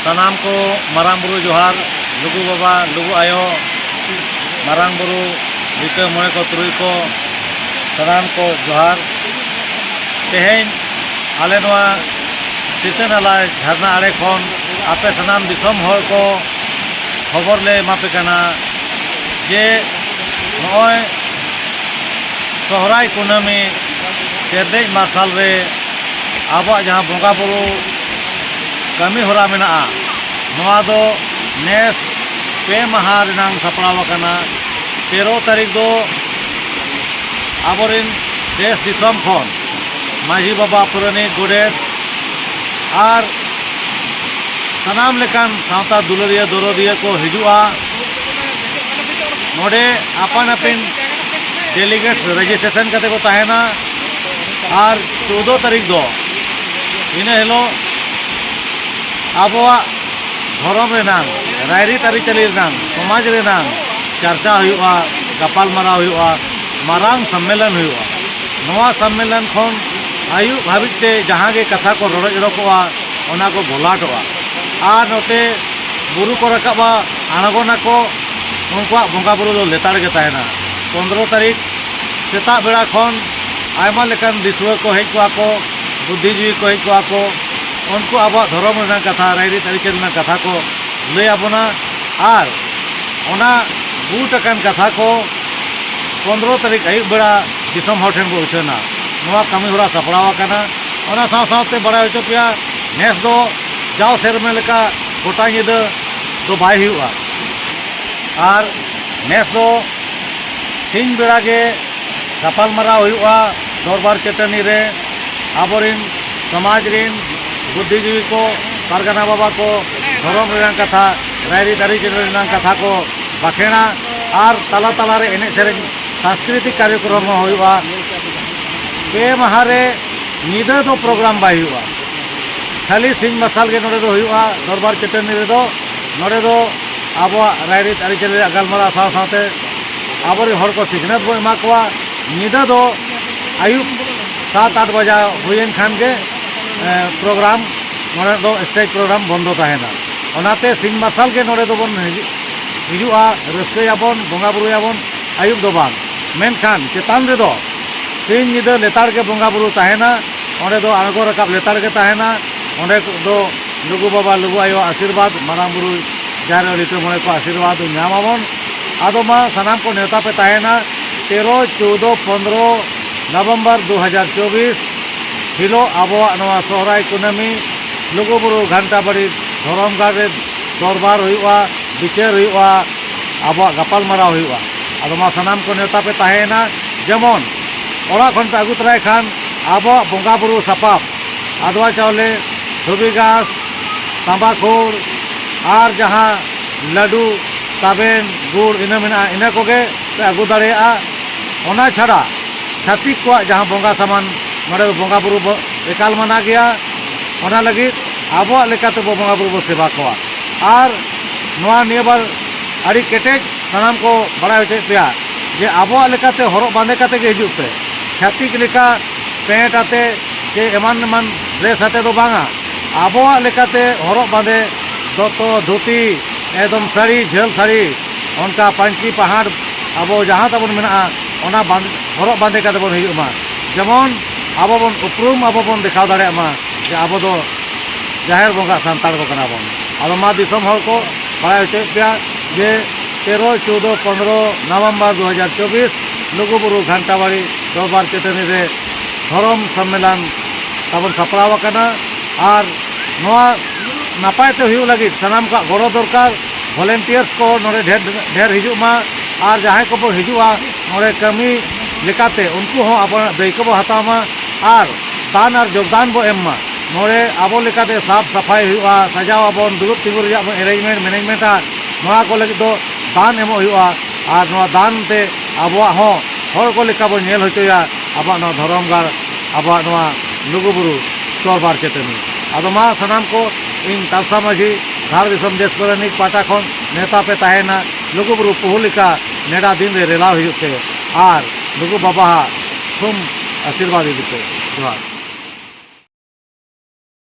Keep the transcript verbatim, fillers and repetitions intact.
ᱥᱟᱱᱟᱢ ᱠᱚ ᱢᱟᱨᱟᱝ ᱵᱩᱨᱩ ᱡᱚᱦᱟᱨ, ᱞᱩᱜᱩ ᱵᱟᱵᱟ, ᱞᱩᱜᱩ ᱟᱭᱳ, ᱢᱟᱨᱟᱝ ᱵᱩᱨᱩ, ᱞᱤᱴᱟᱹ ᱢᱚᱬᱮ ᱠᱚ, ᱛᱩᱨᱩᱭ ᱠᱚ, ᱥᱟᱱᱟᱢ ᱠᱚ ᱡᱚᱦᱟᱨ᱾ ᱛᱮᱦᱮᱧ ᱟᱞᱮ ᱱᱚᱣᱟ ᱥᱤᱛᱟᱹ ᱱᱟᱞᱟ ᱡᱷᱟᱨᱱᱟ ᱟᱲᱮ ᱠᱷᱚᱱ ᱟᱯᱮ ᱥᱟᱱᱟᱢ ᱫᱤᱥᱚᱢ ᱦᱚᱲ ᱠᱚ ᱠᱷᱚᱵᱚᱨ ᱞᱮ ᱮᱢᱟ ᱯᱮ ᱠᱟᱱᱟ ᱡᱮ ᱱᱚᱜᱼᱚᱭ ᱥᱚᱦᱨᱟᱭ ᱠᱩᱱᱟᱹᱢᱤ ᱛᱮᱨᱫᱮᱡ ᱢᱟᱨᱥᱟᱞ ᱨᱮ ᱟᱵᱚᱣᱟᱜ ᱡᱟᱦᱟᱸ ᱵᱚᱸᱜᱟ ᱵᱩᱨᱩ ᱠᱟᱹᱢᱤ ᱦᱚᱨᱟ ᱢᱮᱱᱟᱜᱼᱟ, ᱱᱚᱣᱟ ᱫᱚ ᱱᱮᱥ ᱯᱮ ᱢᱟᱦᱟ ᱨᱮᱱᱟᱝ ᱥᱟᱯᱲᱟᱣ ᱟᱠᱟᱱᱟ᱾ ᱛᱮᱨᱚ ᱛᱟᱹᱨᱤᱠᱷ ᱫᱚ ᱟᱵᱚᱨᱮᱱ ᱫᱮᱥ ᱫᱤᱥᱚᱢ ᱠᱷᱚᱱ ᱢᱟᱹᱡᱷᱤ ᱵᱟᱵᱟ, ᱯᱟᱨᱟᱱᱤᱠ, ᱜᱚᱰᱮᱛ ᱟᱨ ᱥᱟᱱᱟᱢ ᱞᱮᱠᱟᱱ ᱥᱟᱶᱛᱟ ᱫᱩᱞᱟᱹᱲᱤᱭᱟᱹ ᱫᱚᱨᱚᱫᱤᱭᱟᱹ ᱠᱚ ᱦᱤᱡᱩᱜᱼᱟ᱾ ᱱᱚᱰᱮ ᱟᱯᱟᱱ ᱟᱹᱯᱤᱱ ᱰᱮᱞᱤᱜᱮᱴ ᱨᱮᱡᱤᱥᱴᱨᱮᱥᱚᱱ ᱠᱟᱛᱮ ᱠᱚ ᱛᱟᱦᱮᱱᱟ᱾ ᱟᱨ ᱪᱳᱫᱽᱫᱳ ᱛᱟᱹᱨᱤᱠᱷ ᱫᱚ ᱤᱱᱟᱹ ᱦᱤᱞᱳᱜ ᱟᱵᱚᱣᱟᱜ ᱫᱷᱚᱨᱚᱢ ᱨᱮᱱᱟᱝ, ᱨᱟᱭᱨᱤᱛ ᱟᱹᱨᱤᱪᱟᱹᱞᱤ ᱨᱮᱱᱟᱝ, ᱥᱚᱢᱟᱡᱽ ᱨᱮᱱᱟᱝ ᱪᱟᱨᱪᱟ ᱦᱩᱭᱩᱜᱼᱟ, ᱜᱟᱯᱟᱞᱢᱟᱨᱟᱣ ᱦᱩᱭᱩᱜᱼᱟ, ᱢᱟᱨᱟᱝ ᱥᱚᱢᱢᱮᱞᱚᱱ ᱦᱩᱭᱩᱜᱼᱟ᱾ ᱱᱚᱣᱟ ᱥᱚᱢᱢᱮᱞᱚᱱ ᱠᱷᱚᱱ ᱟᱹᱭᱩᱵ ᱦᱟᱹᱵᱤᱡ ᱛᱮ ᱡᱟᱦᱟᱸ ᱜᱮ ᱠᱟᱛᱷᱟ ᱠᱚ ᱨᱚᱲᱚᱡ ᱚᱰᱚᱠᱚᱜᱼᱟ, ᱚᱱᱟ ᱠᱚ ᱜᱚᱞᱟᱴᱚᱜᱼᱟ᱾ ᱟᱨ ᱱᱚᱛᱮ ᱵᱩᱨᱩ ᱠᱚ ᱨᱟᱠᱟᱵᱼᱟ, ᱟᱬᱜᱚᱱᱟᱠᱚ, ᱩᱱᱠᱩᱣᱟᱜ ᱵᱚᱸᱜᱟ ᱵᱩᱨᱩ ᱫᱚ ᱞᱮᱛᱟᱲ ᱜᱮ ᱛᱟᱦᱮᱱᱟ᱾ ᱯᱚᱱᱫᱽᱨᱚ ᱛᱟᱹᱨᱤᱠᱷ ᱥᱮᱛᱟᱜ ᱵᱮᱲᱟ ᱠᱷᱚᱱ ᱟᱭᱢᱟ ᱞᱮᱠᱟᱱ ᱫᱤᱥᱩᱣᱟᱹ ᱠᱚ ᱦᱮᱡ ᱠᱚᱜᱼᱟ ᱠᱚ, ᱵᱩᱫᱽᱫᱷᱤᱡᱤᱵᱤ ᱠᱚ ᱦᱮᱡ ᱠᱚᱜᱼᱟ ᱠᱚ᱾ ᱩᱱᱠᱩ ᱟᱵᱚᱣᱟᱜ ᱫᱷᱚᱨᱚᱢ ᱨᱮᱱᱟᱜ ᱠᱟᱛᱷᱟ, ᱨᱟᱭᱨᱤᱛ ᱟᱹᱨᱤᱪᱟᱹᱞᱤ ᱨᱮᱱᱟᱜ ᱠᱟᱛᱷᱟ ᱠᱚ ᱞᱟᱹᱭ ᱟᱵᱚᱱᱟ᱾ ᱟᱨ ᱚᱱᱟ ᱜᱩᱴ ᱟᱠᱟᱱ ᱠᱟᱛᱷᱟ ᱠᱚ ᱯᱚᱱᱫᱽᱨᱚ ᱛᱟᱹᱨᱤᱠᱷ ᱟᱹᱭᱩᱵ ᱵᱮᱲᱟ ᱫᱤᱥᱚᱢ ᱦᱚᱲ ᱴᱷᱮᱱ ᱵᱚ ᱩᱪᱷᱟᱹᱱᱟ᱾ ᱱᱚᱣᱟ ᱠᱟᱹᱢᱤ ᱦᱚᱨᱟ ᱥᱟᱯᱲᱟᱣ ᱟᱠᱟᱱᱟ᱾ ᱚᱱᱟ ᱥᱟᱶ ᱥᱟᱶᱛᱮ ᱵᱟᱲᱟᱭ ᱦᱚᱪᱚ ᱯᱮᱭᱟ, ᱱᱮᱥ ᱫᱚ ᱡᱟᱣ ᱥᱮᱨᱢᱟ ᱞᱮᱠᱟ ᱜᱚᱴᱟ ᱧᱤᱫᱟᱹ ᱫᱚ ᱵᱟᱭ ᱦᱩᱭᱩᱜᱼᱟ᱾ ᱟᱨ ᱱᱮᱥ ᱫᱚ ᱥᱤᱧ ᱵᱮᱲᱟ ᱜᱮ ᱜᱟᱯᱟᱞᱢᱟᱨᱟᱣ ᱦᱩᱭᱩᱜᱼᱟ ᱫᱚᱨᱵᱟᱨ ᱪᱟᱹᱴᱟᱹᱱᱤ ᱨᱮ᱾ ᱟᱵᱚᱨᱤᱱ ᱥᱚᱢᱟᱡᱽ ᱨᱤᱱ ᱵᱩᱫᱽᱫᱷᱤᱡᱤᱵᱤ ᱠᱚ, ᱯᱟᱨᱜᱟᱱᱟ ᱵᱟᱵᱟ ᱠᱚ, ᱫᱷᱚᱨᱚᱢ ᱨᱮᱱᱟᱜ ᱠᱟᱛᱷᱟ, ᱨᱟᱭᱨᱤᱛ ᱟᱹᱨᱤᱪᱟᱹᱞᱤ ᱨᱮᱱᱟᱜ ᱠᱟᱛᱷᱟ ᱠᱚ ᱵᱟᱠᱷᱮᱲᱟ᱾ ᱟᱨ ᱛᱟᱞᱟ ᱛᱟᱞᱟᱨᱮ ᱮᱱᱮᱡ ᱥᱮᱨᱮᱧ, ᱥᱟᱝᱥᱠᱨᱤᱛᱤᱠ ᱠᱟᱨᱭᱚᱠᱨᱚᱢ ᱦᱚᱸ ᱦᱩᱭᱩᱜᱼᱟ᱾ ᱯᱮ ᱢᱟᱦᱟ ᱨᱮ ᱧᱤᱫᱟᱹ ᱫᱚ ᱯᱨᱳᱜᱨᱟᱢ ᱵᱟᱭ ᱦᱩᱭᱩᱜᱼᱟ, ᱠᱷᱟᱹᱞᱤ ᱥᱤᱧ ᱢᱟᱨᱥᱟᱞ ᱜᱮ ᱱᱚᱰᱮ ᱫᱚ ᱦᱩᱭᱩᱜᱼᱟ᱾ ᱫᱚᱨᱵᱟᱨ ᱪᱟᱹᱴᱟᱹᱱᱤ ᱨᱮᱫᱚ, ᱱᱚᱰᱮ ᱫᱚ ᱟᱵᱚᱣᱟᱜ ᱨᱟᱭᱨᱤᱛ ᱟᱹᱨᱤᱪᱟᱹᱞᱤ ᱨᱮᱭᱟᱜ ᱜᱟᱞᱢᱟᱨᱟᱣ ᱥᱟᱶ ᱥᱟᱶᱛᱮ ᱟᱵᱚᱨᱮᱱ ᱦᱚᱲ ᱠᱚ ᱥᱤᱠᱷᱱᱟᱹᱛ ᱵᱚ ᱮᱢᱟ ᱠᱚᱣᱟ᱾ ᱧᱤᱫᱟᱹ ᱫᱚ ᱟᱹᱭᱩᱵ ᱥᱟᱛ ᱟᱴ ᱵᱟᱡᱟ ᱦᱩᱭᱮᱱ ᱠᱷᱟᱱ ᱜᱮ, ᱮ, ᱯᱨᱳᱜᱨᱟᱢ ᱱᱚᱰᱮ ᱫᱚ ᱥᱴᱮᱡᱽ ᱯᱨᱳᱜᱨᱟᱢ ᱵᱚᱱᱫᱚ ᱛᱟᱦᱮᱱᱟ᱾ ᱚᱱᱟᱛᱮ ᱥᱤᱧ ᱢᱟᱨᱥᱟᱞ ᱜᱮ ᱱᱚᱰᱮ ᱫᱚᱵᱚᱱ ᱦᱤᱡᱩᱜ, ᱦᱤᱡᱩᱜᱼᱟ, ᱨᱟᱹᱥᱠᱟᱹᱭᱟᱵᱚᱱ, ᱵᱚᱸᱜᱟ ᱵᱩᱨᱩᱭᱟᱵᱚᱱ, ᱟᱹᱭᱩᱵ ᱫᱚ ᱵᱟᱝ᱾ ᱢᱮᱱᱠᱷᱟᱱ ᱪᱮᱛᱟᱱ ᱨᱮᱫᱚ ᱥᱤᱧ ᱧᱤᱫᱟᱹ ᱞᱮᱛᱟᱲ ᱜᱮ ᱵᱚᱸᱜᱟ ᱵᱩᱨᱩ ᱛᱟᱦᱮᱱᱟ᱾ ᱚᱸᱰᱮ ᱫᱚ ᱟᱬᱜᱚ ᱨᱟᱠᱟᱵ ᱞᱮᱛᱟᱲ ᱜᱮ ᱛᱟᱦᱮᱱᱟ᱾ ᱚᱸᱰᱮ ᱫᱚ ᱞᱩᱜᱩ ᱵᱟᱵᱟ, ᱞᱩᱜᱩ ᱟᱭᱳ ᱟᱥᱤᱨᱵᱟᱫᱽ, ᱢᱟᱨᱟᱝ ᱵᱩᱨᱩ, ᱡᱟᱦᱮᱨ ᱟᱭᱳ, ᱞᱤᱴᱟᱹ ᱢᱚᱬᱮ ᱠᱚ ᱟᱥᱤᱨᱵᱟᱫᱽ ᱧᱟᱢ ᱟᱵᱚᱱ᱾ ᱟᱫᱚ ᱢᱟ ᱥᱟᱱᱟᱢ ᱠᱚ ᱱᱮᱣᱛᱟ ᱯᱮ ᱛᱟᱦᱮᱱᱟ, ᱛᱮᱨᱚ, ᱪᱳᱣᱫᱚ, ᱯᱚᱱᱫᱽᱨᱚ ᱱᱚᱵᱷᱮᱢᱵᱚᱨ ᱫᱩ ᱦᱟᱡᱟᱨ ᱪᱚᱵᱵᱤᱥ ᱦᱤᱞᱳᱜ ᱟᱵᱚᱣᱟᱜ ᱱᱚᱣᱟ ᱥᱚᱦᱨᱟᱭ ᱠᱩᱱᱟᱹᱢᱤ ᱞᱩᱜᱩᱵᱩᱨᱩ ᱜᱷᱟᱱᱴᱟ ᱵᱟᱲᱤ ᱫᱷᱚᱨᱚᱢ ᱜᱟᱲ ᱨᱮ ᱫᱚᱨᱵᱟᱨ ᱦᱩᱭᱩᱜᱼᱟ, ᱵᱤᱪᱟᱹᱨ ᱦᱩᱭᱩᱜᱼᱟ, ᱟᱵᱚᱣᱟᱜ ᱜᱟᱯᱟᱞ ᱢᱟᱨᱟᱣ ᱦᱩᱭᱩᱜᱼᱟ᱾ ᱟᱫᱚ ᱢᱟ ᱥᱟᱱᱟᱢ ᱠᱚ ᱱᱮᱣᱛᱟ ᱯᱮ ᱛᱟᱦᱮᱸᱭᱮᱱᱟ, ᱡᱮᱢᱚᱱ ᱚᱲᱟᱜ ᱠᱷᱚᱱ ᱯᱮ ᱟᱹᱜᱩ ᱛᱚᱨᱟᱭ ᱠᱷᱟᱱ ᱟᱵᱚᱣᱟᱜ ᱵᱚᱸᱜᱟ ᱵᱩᱨᱩ ᱥᱟᱯᱟᱵ, ᱟᱫᱽᱣᱟ ᱪᱟᱣᱞᱮ, ᱫᱷᱩᱵᱤ ᱜᱷᱟᱥ, ᱛᱟᱢᱵᱟ ᱠᱷᱩᱲ ᱟᱨ ᱡᱟᱦᱟᱸ ᱞᱟᱹᱰᱩ, ᱛᱟᱵᱮᱱ, ᱜᱩᱲ ᱤᱱᱟᱹ ᱢᱮᱱᱟᱜᱼᱟ, ᱤᱱᱟᱹ ᱠᱚᱜᱮ ᱯᱮ ᱟᱹᱜᱩ ᱫᱟᱲᱮᱭᱟᱜᱼᱟ᱾ ᱚᱱᱟ ᱪᱷᱟᱰᱟ ᱪᱷᱟᱹᱛᱤᱠ ᱠᱚᱣᱟᱜ ᱡᱟᱦᱟᱸ ᱵᱚᱸᱜᱟ ᱥᱟᱢᱟᱱ, ᱱᱚᱰᱮ ᱫᱚ ᱵᱚᱸᱜᱟ ᱵᱩᱨᱩ ᱵᱚ-, ᱮᱠᱟᱞ ᱢᱟᱱᱟ ᱜᱮᱭᱟ᱾ ᱚᱱᱟ ᱞᱟᱹᱜᱤᱫ ᱟᱵᱚᱣᱟᱜ ᱞᱮᱠᱟᱛᱮ ᱵᱚ ᱵᱚᱸᱜᱟ ᱵᱩᱨᱩ ᱵᱚ ᱥᱮᱵᱟ ᱠᱚᱣᱟ᱾ ᱟᱨ ᱱᱚᱣᱟ ᱱᱤᱭᱟᱹ ᱵᱟᱨ ᱟᱹᱰᱤ ᱠᱮᱴᱮᱡ ᱥᱟᱱᱟᱢ ᱠᱚ ᱵᱟᱲᱟᱭ ᱦᱚᱪᱚᱭᱮᱫ ᱯᱮᱭᱟ ᱡᱮ ᱟᱵᱚᱣᱟᱜ ᱞᱮᱠᱟᱛᱮ ᱦᱚᱨᱚᱜ ᱵᱟᱸᱫᱮ ᱠᱟᱛᱮ ᱜᱮ ᱦᱤᱡᱩᱜ ᱯᱮ᱾ ᱪᱷᱟᱹᱛᱤᱠ ᱞᱮᱠᱟ ᱯᱮᱱᱴ ᱟᱛᱮ ᱪᱮ ᱮᱢᱟᱱ ᱮᱢᱟᱱ ᱰᱨᱮᱥ ᱟᱛᱮ ᱫᱚ ᱵᱟᱝᱟ᱾ ᱟᱵᱚᱣᱟᱜ ᱞᱮᱠᱟᱛᱮ ᱦᱚᱨᱚᱜ ᱵᱟᱸᱫᱮ, ᱫᱚᱛᱚ, ᱫᱷᱩᱛᱤ, ᱮᱠᱫᱚᱢ ᱥᱟᱹᱲᱤ, ᱡᱷᱟᱹᱞ ᱥᱟᱹᱲᱤ, ᱚᱱᱠᱟ ᱯᱟᱹᱧᱪᱤ ᱯᱟᱦᱟᱲ, ᱟᱵᱚ ᱡᱟᱦᱟᱸ ᱛᱟᱵᱚᱱ ᱢᱮᱱᱟᱜᱼᱟ, ᱚᱱᱟ ᱵᱟᱸᱫᱮ, ᱦᱚᱨᱚᱜ ᱵᱟᱸᱫᱮ ᱠᱟᱛᱮ ᱵᱚᱱ ᱦᱤᱡᱩᱜ ᱢᱟ᱾ ᱡᱮᱢᱚᱱ ᱟᱵᱚ ᱵᱚᱱ ᱩᱯᱨᱩᱢ, ᱟᱵᱚ ᱵᱚᱱ ᱫᱮᱠᱷᱟᱣ ᱫᱟᱲᱮᱭᱟᱜ ᱢᱟ ᱡᱮ ᱟᱵᱚ ᱫᱚ ᱡᱟᱦᱮᱨ ᱵᱚᱸᱜᱟ ᱥᱟᱱᱛᱟᱲ ᱠᱚ ᱠᱟᱱᱟ ᱵᱚᱱ᱾ ᱟᱫᱚ ᱢᱟ ᱫᱤᱥᱚᱢ ᱦᱚᱲ ᱠᱚ ᱵᱟᱲᱟᱭ ᱦᱚᱪᱚᱭᱮᱫ ᱯᱮᱭᱟ ᱡᱮ ᱛᱮᱨᱚ, ᱪᱳᱣᱫᱚ, ᱯᱚᱱᱫᱽᱨᱚ ᱱᱚᱵᱷᱮᱢᱵᱚᱨ ᱫᱩ ᱦᱟᱡᱟᱨ ᱪᱚᱵᱵᱤᱥ ᱞᱩᱜᱩᱵᱩᱨᱩ ᱜᱷᱟᱱᱴᱟᱵᱟᱲᱤ ᱫᱚᱨᱵᱟᱨ ᱪᱟᱹᱴᱟᱹᱱᱤ ᱨᱮ ᱫᱷᱚᱨᱚᱢ ᱥᱚᱢᱢᱮᱞᱚᱱ ᱛᱟᱵᱚᱱ ᱥᱟᱯᱲᱟᱣ ᱟᱠᱟᱱᱟ᱾ ᱟᱨ ᱱᱚᱣᱟ ᱱᱟᱯᱟᱭ ᱛᱮ ᱦᱩᱭᱩᱜ ᱞᱟᱹᱜᱤᱫ ᱥᱟᱱᱟᱢ ᱠᱚᱣᱟᱜ ᱜᱚᱲᱚ ᱫᱚᱨᱠᱟᱨ᱾ ᱵᱷᱚᱞᱮᱱᱴᱤᱭᱟᱨᱥ ᱠᱚ ᱱᱚᱰᱮ ᱰᱷᱮᱨ, ᱰᱷᱮᱨ ᱦᱤᱡᱩᱜ ᱢᱟ᱾ ᱟᱨ ᱡᱟᱦᱟᱸᱭ ᱠᱚᱵᱚ ᱦᱤᱡᱩᱜᱼᱟ ᱱᱚᱰᱮ ᱠᱟᱹᱢᱤ ᱞᱮᱠᱟᱛᱮ, ᱩᱱᱠᱩ ᱦᱚᱸ ᱟᱵᱚᱣᱟᱜ ᱫᱟᱹᱭᱠᱟᱹ ᱵᱚ ᱦᱟᱛᱟᱣ ᱢᱟ᱾ ᱟᱨ ᱫᱟᱱ ᱟᱨ ᱡᱳᱜᱽᱫᱟᱱ ᱵᱚ ᱮᱢ ᱢᱟ᱾ ᱱᱚᱰᱮ ᱟᱵᱚ ᱞᱮᱠᱟᱛᱮ ᱥᱟᱯ ᱥᱟᱯᱷᱟᱭ ᱦᱩᱭᱩᱜᱼᱟ, ᱥᱟᱡᱟᱣ ᱟᱵᱚᱱ, ᱫᱩᱲᱩᱵ ᱛᱤᱸᱜᱩ ᱨᱮᱭᱟᱜ ᱵᱚᱱ ᱮᱨᱮᱧᱡᱽᱢᱮᱱᱴ, ᱢᱮᱱᱮᱡᱽᱢᱮᱱᱴᱟ, ᱱᱚᱣᱟ ᱠᱚ ᱞᱟᱹᱜᱤᱫ ᱫᱚ ᱫᱟᱱ ᱮᱢᱚᱜ ᱦᱩᱭᱩᱜᱼᱟ᱾ ᱟᱨ ᱱᱚᱣᱟ ᱫᱟᱱ ᱛᱮ ᱟᱵᱚᱣᱟᱜ ᱦᱚᱸ ᱦᱚᱲ ᱠᱚ ᱞᱮᱠᱟ ᱵᱚᱱ ᱧᱮᱞ ᱦᱚᱪᱚᱭᱟ ᱟᱵᱚᱣᱟᱜ ᱱᱚᱣᱟ ᱫᱷᱚᱨᱚᱢ ᱜᱟᱲ, ᱟᱵᱚᱣᱟᱜ ᱱᱚᱣᱟ ᱞᱩᱜᱩᱵᱩᱨᱩ ᱫᱚᱨᱵᱟᱨ ᱪᱟᱹᱴᱟᱹᱱᱤ᱾ ᱟᱫᱚ ᱢᱟ ᱥᱟᱱᱟᱢ ᱠᱚ ᱤᱧ ᱛᱟᱞᱥᱟ ᱢᱟᱹᱡᱷᱤ ᱫᱷᱟᱲ ᱫᱤᱥᱚᱢ ᱫᱮᱥ ᱯᱟᱨᱟᱱᱤᱠ ᱯᱟᱦᱴᱟ ᱠᱷᱚᱱ ᱱᱮᱣᱛᱟ ᱯᱮ ᱛᱟᱦᱮᱸᱭᱮᱱᱟ᱾ ᱞᱩᱜᱩᱵᱩᱨᱩ ᱯᱩᱦᱩᱞᱤᱠᱟ ᱱᱮᱰᱟ ᱫᱤᱱ ᱨᱮ ᱨᱮᱞᱟᱣ ᱦᱤᱡᱩᱜ ᱯᱮ ᱟᱨ ᱞᱩᱜᱩ ᱵᱟᱵᱟᱣᱟᱜ ᱛᱷᱩᱢ ᱟᱥᱤᱨᱵᱟᱫᱽ ᱤᱫᱤ ᱯᱮ᱾ ᱡᱚᱦᱟᱨ᱾